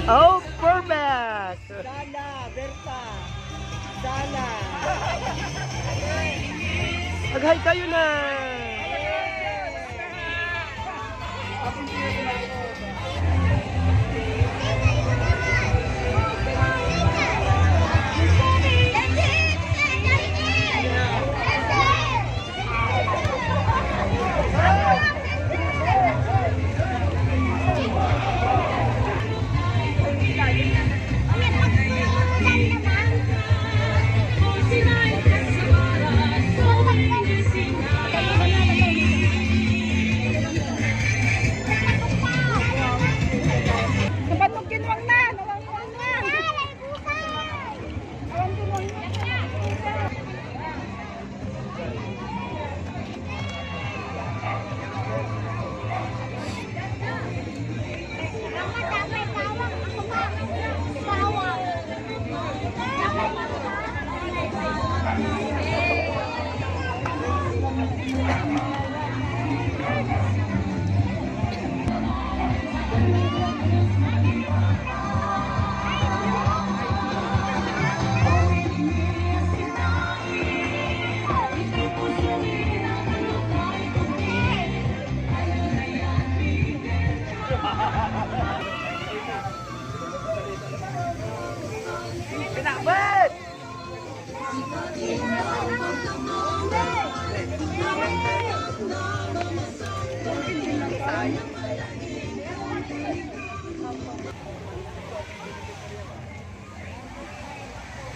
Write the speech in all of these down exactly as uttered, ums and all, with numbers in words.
Oh, perfect! Sana, Berta! Sana! Aghay kayo na! Kapag magkinuwang na, nawang-nawang na. Pinakbet!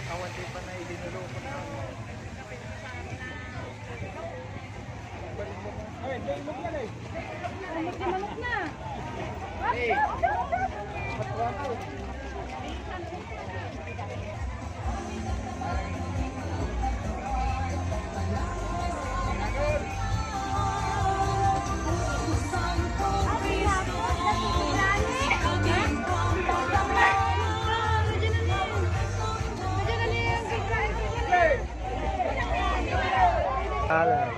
Awan di pa na idinulong ko na. Ay, may manok na. Alan.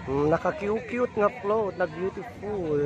Mm, naka-cute-cute nga float, na beautiful.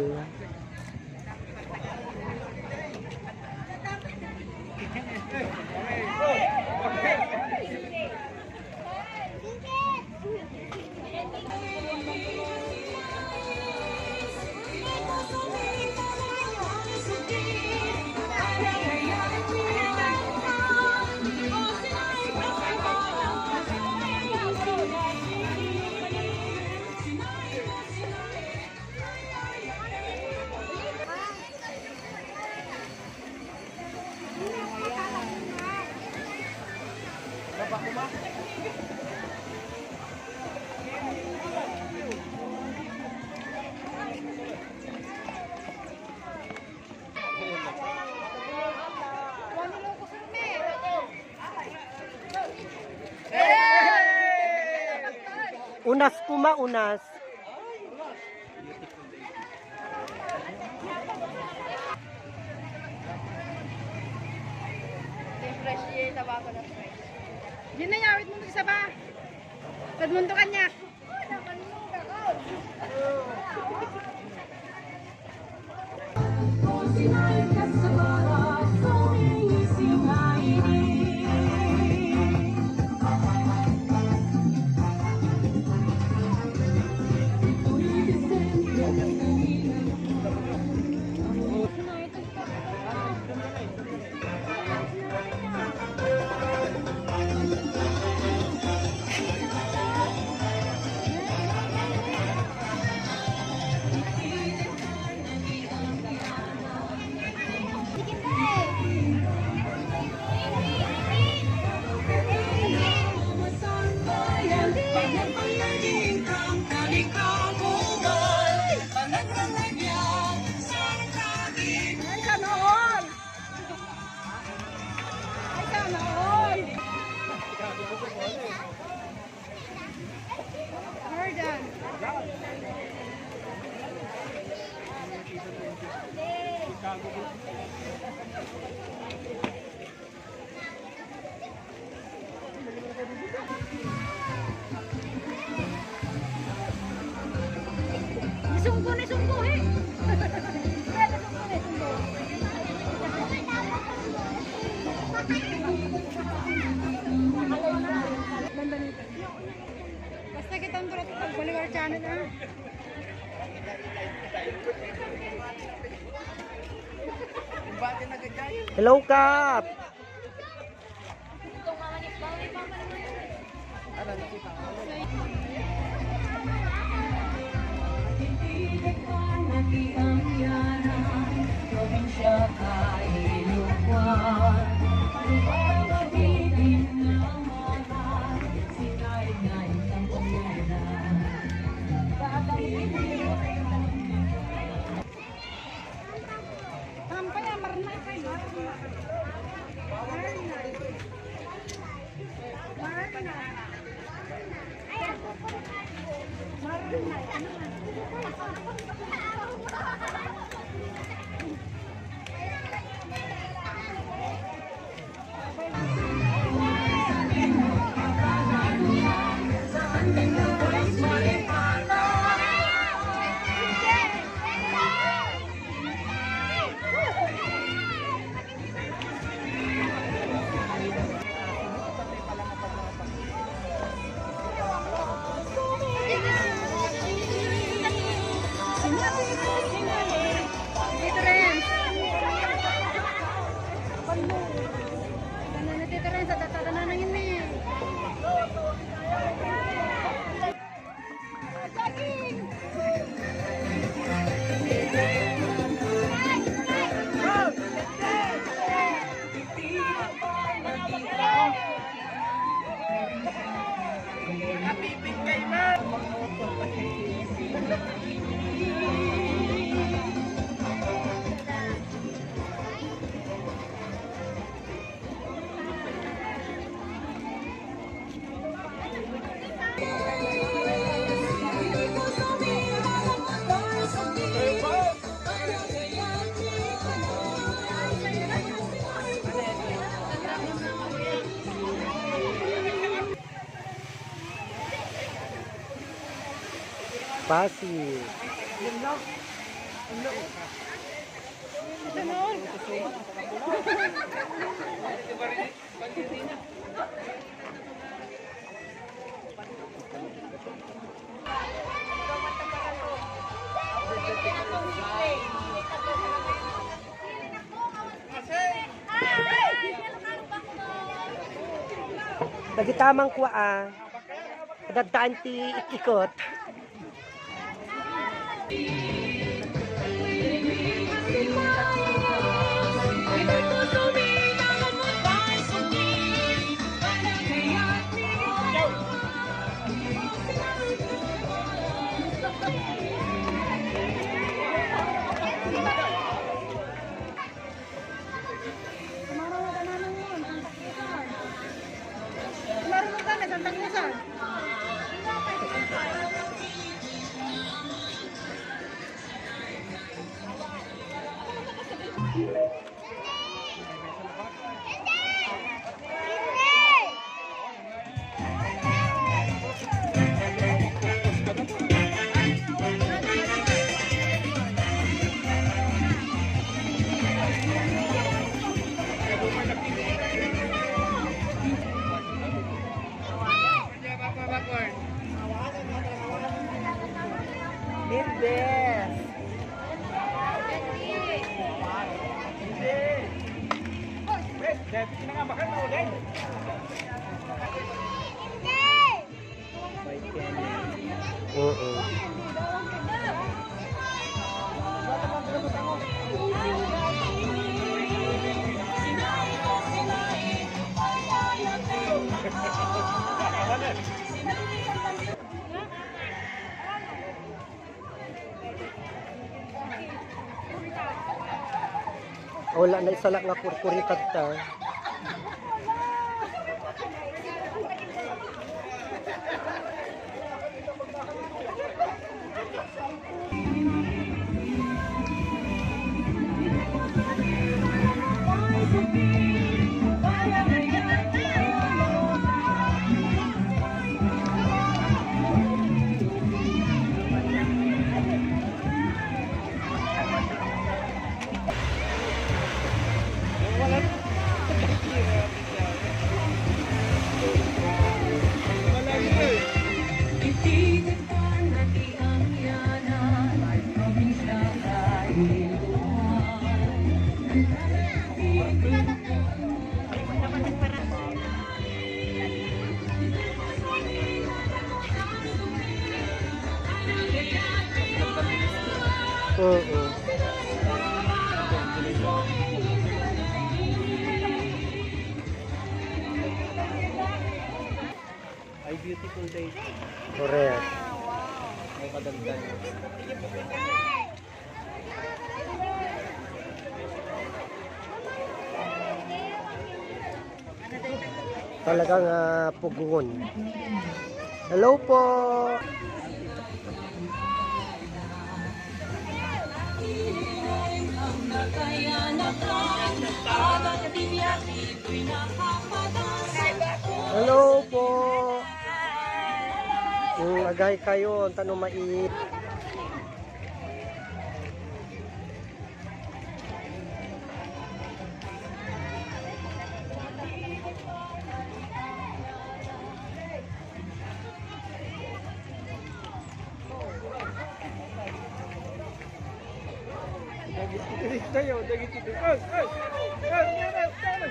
Unas koma, unas. Fresh, eh, tabaco na fresh. Di na, yawit mo isa ba? Pagmundo ka niya. Isungko na, isungko, eh. Kaya isungko na, isungko. Basta kitang dura to, pagbaliwar channel, ah. Hello, Kap! Tito Renz. Ano na, Tito Renz? At tatanan na yun eh. Pasig. Dagita man kua, ah. Kadadaan ti ikikot. Lindes. Oo. Wala na isalak nga kurkuri kadta. Oo. Ay, beautiful day. Correct. May kadagdag. Talagang, ah, pugon. Hello po. Hello po. Mm, agay kayo, tano mai. Dagiti tayo, dagiti tayo. Ay, ay, ay, ay, ay, ay.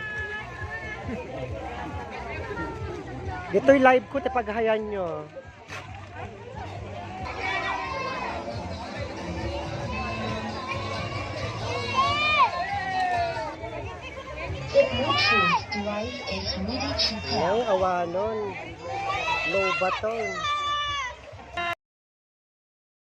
Ditoy live ko, ti paghayan nyo. The Bluetooth device is ready to pair. Ay, awanon. Low baton.